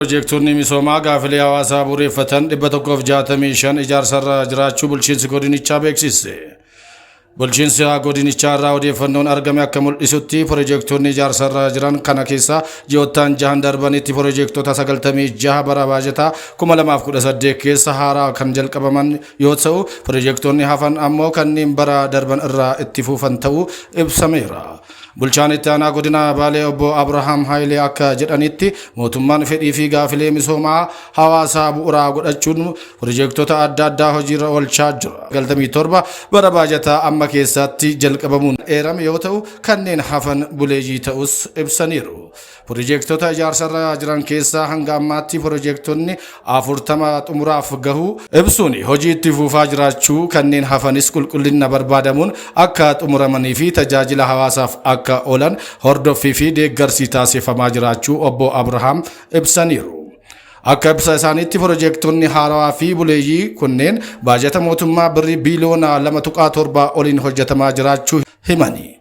Pirojektoonni misoomaa gaafilee hawaasaa bu'uureffatan 165 ijaarsarra jiraachuu bulchiinsi godinichaa beeksise. Bulchiinsa godinichaa irraa odeeffannoon argame akka mul'isutti, pirojektoonni ijaarsarra jiran kana keessa ji'oottan jahan darbanitti pirojektoota 96 bara baajataa 2018 keessa haaraa kan jalqabaman yoo ta'u, pirojektoonni hafan ammoo kanneen bara darban irraa itti fufan ta'uu ibsameera. Bulchaan itti aanaa godina Baalee obbo Abrahaam Hayilee akka jedhanitti, mootummaan fedhii fi gaafilee misoomaa hawaasaa bu'uuraa godhachuun pirojektoota adda addaa hojiirra oolchaa jira. 97 bara baajataa amma keessatti jalqabamuun eerame yoo ta'u, kanneen hafan buleeyyii ta'us ibsaniiru. Pirojektoota ijaarsarra jiran keessaa hanga ammaatti pirojektoonni 40 xumuraaf gahuu ibsuun, hojii itti fufaa jiraachuu, kanneen hafanis qulqullina barbaadamuun akka xumuramanii fi tajaajila hawaasaaf akka oolan hordoffii fi deeggarsi taasifamaa jiraachuu obbo Abrahaam ibsaniiru. Akka ibsa isaaniitti, pirojektoonni haarawaa fi buleeyyii kunneen baajata mootummaa birrii biiliyoona 2.7 oliin hojjetamaa jiraachuu himani.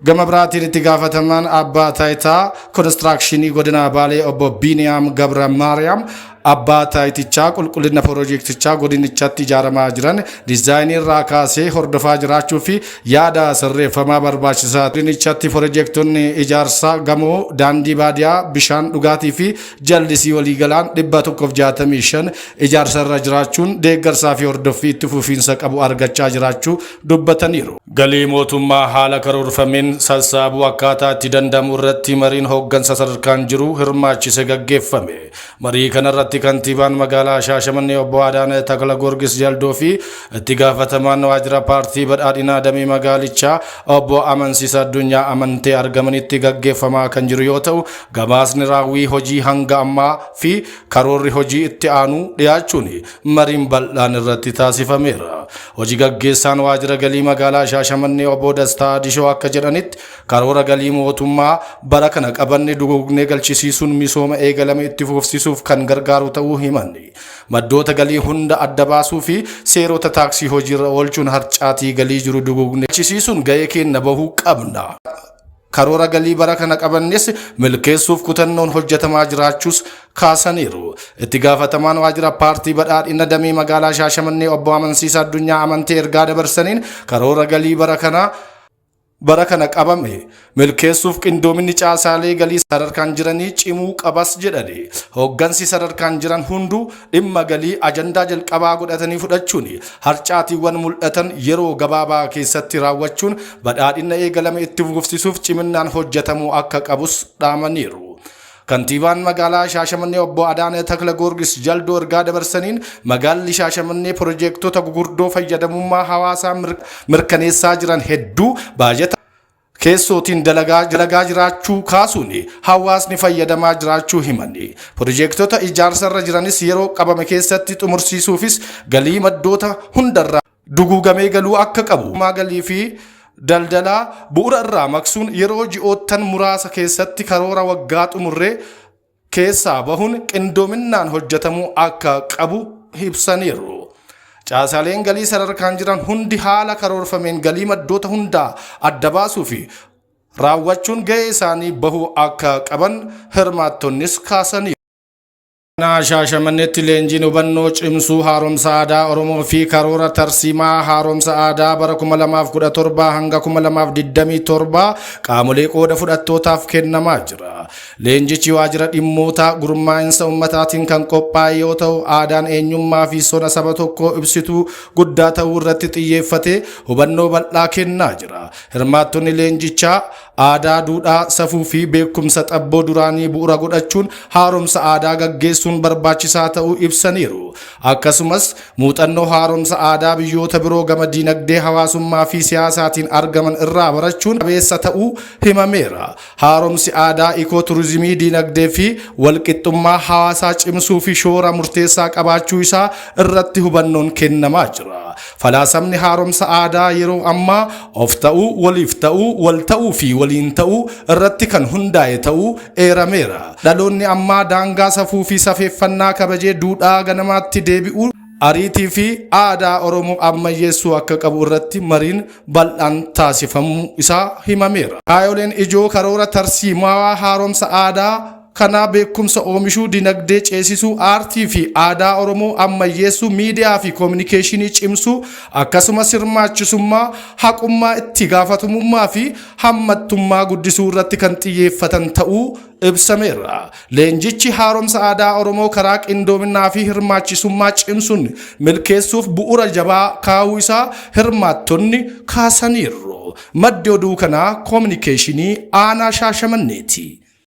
Gama biraatiin, itti gaafatamaan abbaa taayitaa konistiraakshinii godina Baalee obbo Biiniyaam Gabra Maariyaam abbaa taayitichaa qulqullina pirojektichaa godinichatti ijaaramaa jiran diizaayinii irraa kaasee hordofaa jiraachuu fi yaada sirreeffamaa barbaachisaa godinichatti pirojektoonni ijaarsa gamoo, daandii baadiyaa, bishaan dhugaatii fi jallisii waliigalaan 165 ijaarsarra jiraachuun deeggarsaa fi hordoffii itti fufiinsa qabu argachaa jiraachuu dubbataniiru. Galii mootummaa haala karoorfameen sassaabuu akkaataa itti danda'amu irratti mariin hooggansa sadarkaan jiru hirmaachise gaggeeffame. Marii kanarratti kantiibaan magaalaa Shaashamannee obbo Adaanaa Takla Goorgis Jaldoo fi itti gaafatamaan waajjira paartii badhaadhinaa damee magaalichaa obbo Amansiisa Addunyaa Amantee argamanitti gaggeeffamaa kan jiru yoo ta'u, gabaasni raawwii hojii hanga ammaa fi karoorri hojii itti aanu dhiyaachuun mariin bal'aan irratti taasifameera. Hojii gaggeessaan waajjira galii magaalaa Shaashamannee obbo Dastaa Dishoo akka jedhanitti, karoora galii mootummaa bara kana qabanne duguugnee galchisiisuun misooma eegalame itti fufsiisuuf kan gargaaru ta'uu himan. Maddoota galii hunda adda baasuu fi seerota taaksii hojiirra oolchuun harcaatii galii jiru duguugnee galchisiisuun gahee keenya bahuu qabna. Karoora galii bara kana qabannes milkeessuuf kutannoon hojjetamaa jiraachuus kaasaniiru. Itti gaafatamaan waajjira paartii badhaadhina damee magaalaa Shaashamannee obbo Amansiisa Addunyaa Amantee ergaa dabarsaniin, karoora galii bara kana qabame milkeessuuf qindoominni caasaalee galii sadarkaan jiranii cimuu qabas jedhani. Hooggansi sadarkaan jiran hunduu dhimma galii ajandaa jalqabaa godhatanii fudhachuun harcaatiiwwan mul'atan yeroo gabaabaa keessatti raawwachuun badhaadhina eegalame itti fufsiisuuf ciminaan hojjetamuu akka qabus dhaamaniiru. Kantiibaan magaalaa Shaashamannee obbo Adaanee Takla Goorgis Jaldoo ergaa dabarsaniin, magaalli Shaashamannee pirojektoota gugurdoo fayyadamummaa hawaasaa mirkaneessaa jiran hedduu baajata keessootiin dalagaa jiraachuu kaasuun, hawaasni fayyadamaa jiraachuu himani. Pirojektoota ijaarsarra jiranis yeroo qabame keessatti xumursiisuufis galii maddoota hundarraa duguugamee galuu akka qabu, galii fi daldalaa bu'uura irraa maqsuun yeroo ji'oottan muraasa keessatti karoora waggaa xumurree keessaa bahuun qindoominaan hojjetamuu akka qabu ibsaniiru. Caasaaleen galii sadarkaan jiran hundi haala karoorfameen galii maddoota hundaa adda baasuu fi raawwachuun gahee isaanii bahuu akka qaban hirmaattonnis kaasaniiru. Shaashamanneetti leenjiin hubannoo cimsuu haaromsa aadaa Oromoo fi karoora tarsiimaa haaromsa aadaa bara 2017 hanga 2027 qaamolee qooda fudhattootaaf kennamaa jira. Leenjichi waajjira dhimmoota gurmaa'insa ummataatiin kan qophaa'e yoo ta'u, aadaan eenyummaa fi sona saba tokkoo ibsituu guddaa ta'uu irratti xiyyeeffatee hubannoo bal'aa kennaa jira. Hirmaattonni leenjichaa aadaa, duudhaa, safuu fi beekumsa xabboo duraanii bu'uura godhachuun haaromsa aadaa gaggeessuun barbaachisaa ta'uu ibsaniiru. Akkasumas muuxannoo haaromsa aadaa biyyoota biroo gama diinagdee, hawaasummaa fi siyaasaatiin argaman irraa barachuun qabeessa ta'uu himameera. Haaromsi aadaa ikoo turizimii, diinagdee fi walqixxummaa hawaasaa cimsuu fi shoora murteessaa qabaachuu isaa irratti hubannoon kennamaa jira. Falaasamni haaromsa aadaa yeroo ammaa of ta'uu, waliif ta'uu, wal ta'uu fi waliin ta'uu irratti kan hundaa'e ta'uu eerameera. Dhaloonni ammaa daangaa safuu fi safeeffannaa kabajee duudhaa ganamaatti deebi'uu, ariitii fi aadaa Oromoo ammayyeessuu akka qabu irratti mariin bal'aan taasifamuu isaa himameera. Kaayoleen ijoo karoora tarsiimaawaa haaromsa aadaa kanaa beekumsa oomishuu, dinagdee ceesisuu, aartii fi aadaa Oromoo ammayyeessuu, miidiyaa fi koominikeeshinii cimsuu, akkasumas hirmaachisummaa, haqummaa, itti gaafatamummaa fi hammattummaa guddisuu irratti kan xiyyeeffatan ta'uu ibsameera. Leenjichi haaromsa aadaa Oromoo karaa qindoominaa fi hirmaachisummaa cimsuun milkeessuuf bu'uura jabaa kaa'uu isaa hirmaattonni kaasaniiru. Maddi oduu kanaa koominikeeshinii aanaa Shaashamanneeti.